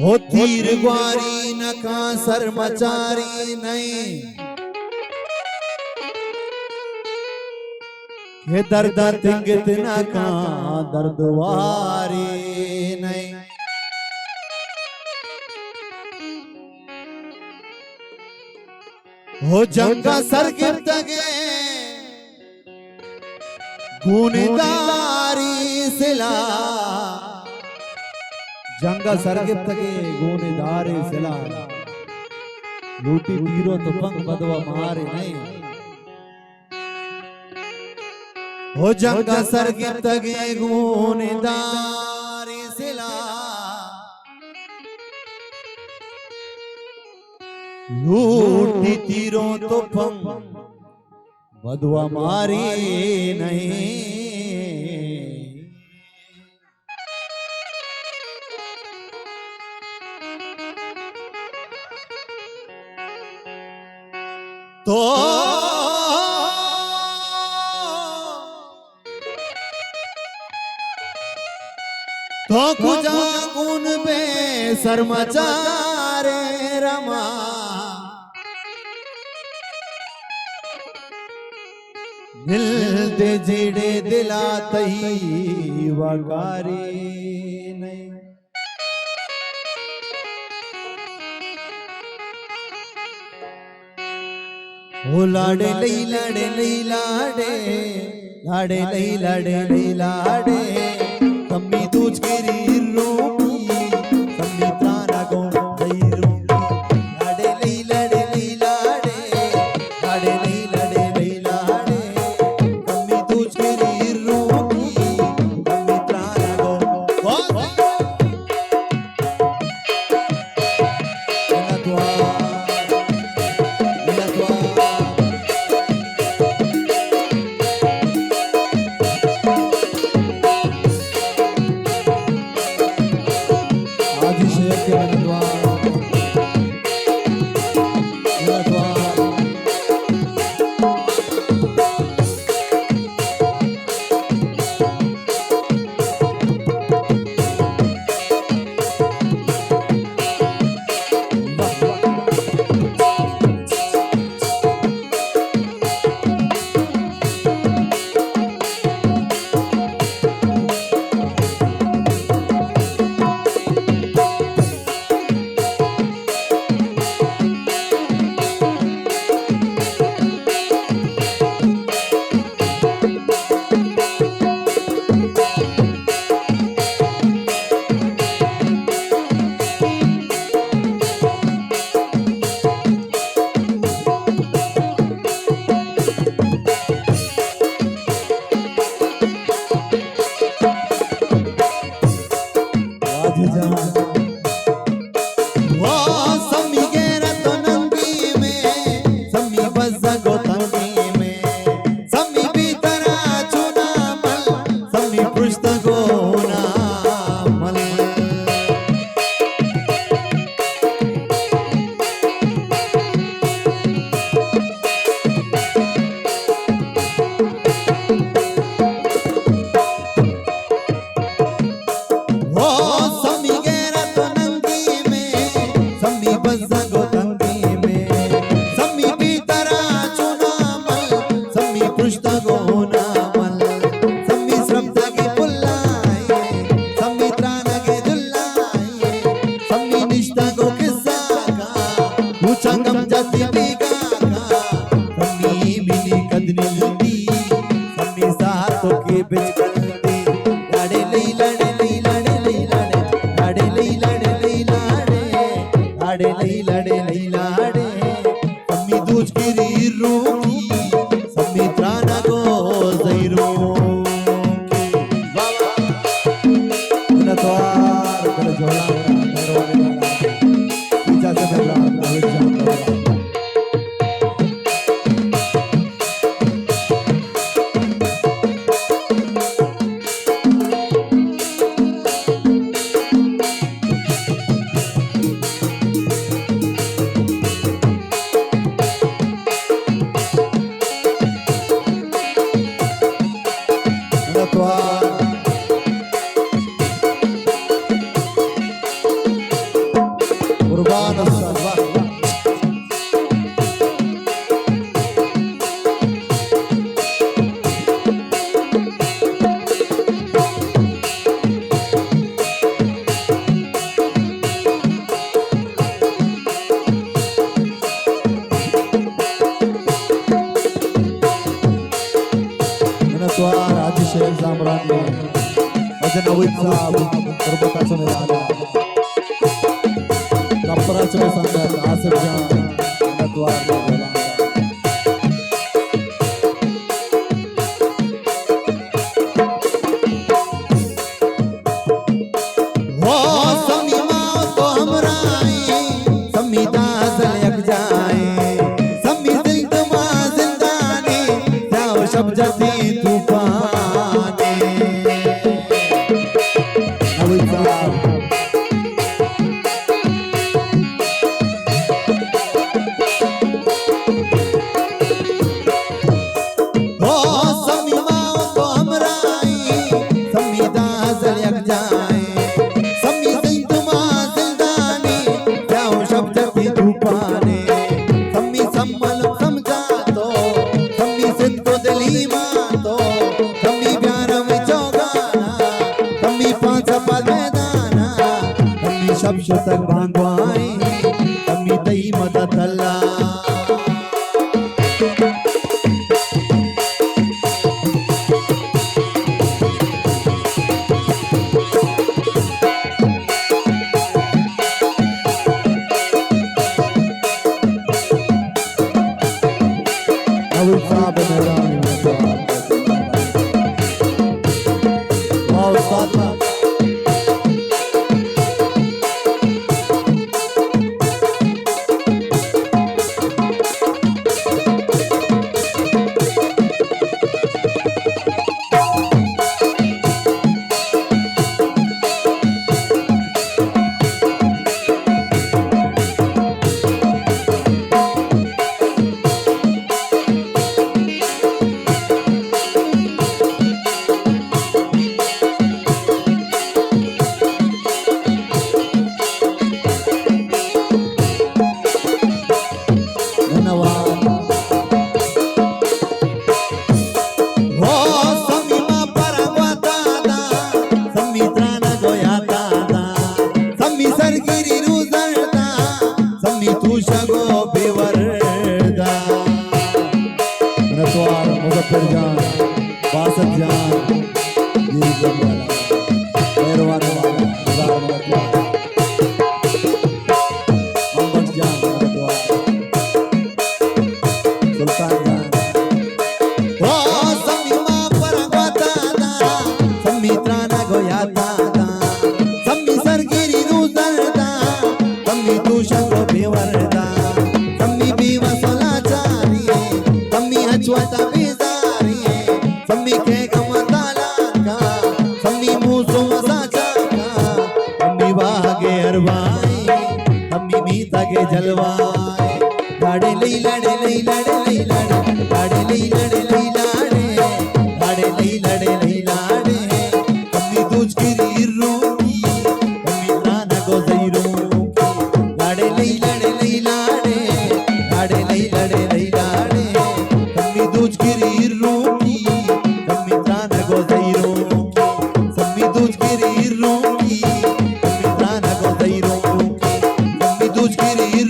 ہو تیر گواری نکاں سرمچاری نئیں، کہ درداں تنگت نکاں دردواری نئیں۔ ہو جنگ ءَ سر گپتگیں گونداری سلاہ، جنگ ءَ سر گپتگیں گونداری سلاہ، لوٹی تیر و تپنگ بدو ءَ مارے نئیں۔ ہو جنگ ءَ سر گپتگیں گونداری سلاہ، لوٹی تیر و تپنگ بدو ءَ مارے نئیں۔ تو تو کجا گون بے سرمچارے رما، ملتے جیڑے دلا تئی وقاری نئیں۔ او لاڑے لئی لاڑے لئی لاڑے، لاڑے لئی لاڑے لئی لاڑے، کمی دوچ گری روکی، کمی تانا گو گئی روکی۔ لاڑے لئی لاڑے لئی لاڑے، لاڑے لئی لاڑے لئی لاڑے، کمی دوچ گری روکی، کمی تانا گو۔ واجہ جان۔ وا سمی غیرت و ننگی میں، سمی بزگ و تنگی میں، سمی بی ترا چونا مل، سمی پشت گونا مل۔ او سمی غیرت و ننگی میں، سمی بزگ و تنگی میں، سمی بی ترا چونا مل، سمی پشت گونا مل، سمی سرمتگی پلائی، سمی ترانگی جلائی، سمی نشتگ و قصہ کا، او چنگم جاتی بیگا کا، سمی منی قدر نلتی، سمی ساتو کے بچ کلتی۔ لاڑے لئی لاڑے لئی لاڑے لئی لاڑے، لاڑے لئی لاڑے لئی لاڑے، لاڑے لئی لاڑے لئی لاڑے۔ سمی دوچ گری روکی، سمی ترانگو زئی روکی۔ واہ واہ۔ منتوار، بلے جوڑا، مہربانی۔ اجازت ہے، ناوید جان۔ توار حاجی شیر زامران نے، وجہ نوید صاحب، تربت ءَ چہ ملانا، کپر ءَ چہ سنگت آصف جان، توار نے بولانا۔ ہو سمی ما تو ہمراہیں، سمی دازل یک جائیں، سمی زند ما زندانی، سیاہ و شب جتی طوفانے۔ نوید صاحب۔ ہو سمی ما تو ہمراہیں، سمی دازل یک جائیں، سمی زند ما زندانی، سیاہ و شب جتی طوفانے۔ سمی سمل سمجھا تو، سمی صدق و دلی ما تو، سمی بیارم چوگانا، سمی پانچ پد میدانا، سمی شب شتگ بانگوائیں، سمی تئی مدد اللہ۔ نوید صاحب مہرانی۔ واہ استاد۔ ہو سمی ما پر گواتا دا، سمی ترانگ و یاتا دا، سمی سرگیری روزر دا، سمی توشگ و بیور دا۔ منتوار مظفر جان، باسط جان، جی جی والا، مہروان والا، ہزار منتوار۔ محمد جان، منتوار۔ سلطان جان۔ او سمی ما پر گواتا دا، سمی ترانگ و یاتا دا، سمی سرگیری روزر دا، سمی توشگ و بیور دا، سمی بیوس و لاچاری، سمی ہچ وتا بیزاری، سمی کے گم تالان کا، سمی موسم ساچا کا، سمی باگ اروائی، سمی میتا کے جلوائی۔ لاڑے لئی لاڑے لئی لاڑے لئی لاڑے، لاڑے لئی لاڑے لئی لاڑے، لاڑے لئی لاڑے لئی لاڑے۔ کمی دوچ گری روکی، کمی ترانگ و زئی روکی۔ لاڑے لئی لاڑے لئی لاڑے، لاڑے لئی لاڑے لئی لاڑے۔ کمی دوچ گری روکی، کمی ترانگ و زئی روکی۔ سمی دوچ گری روکی، کمی ترانگ و زئی روکی۔ سمی دوچ گری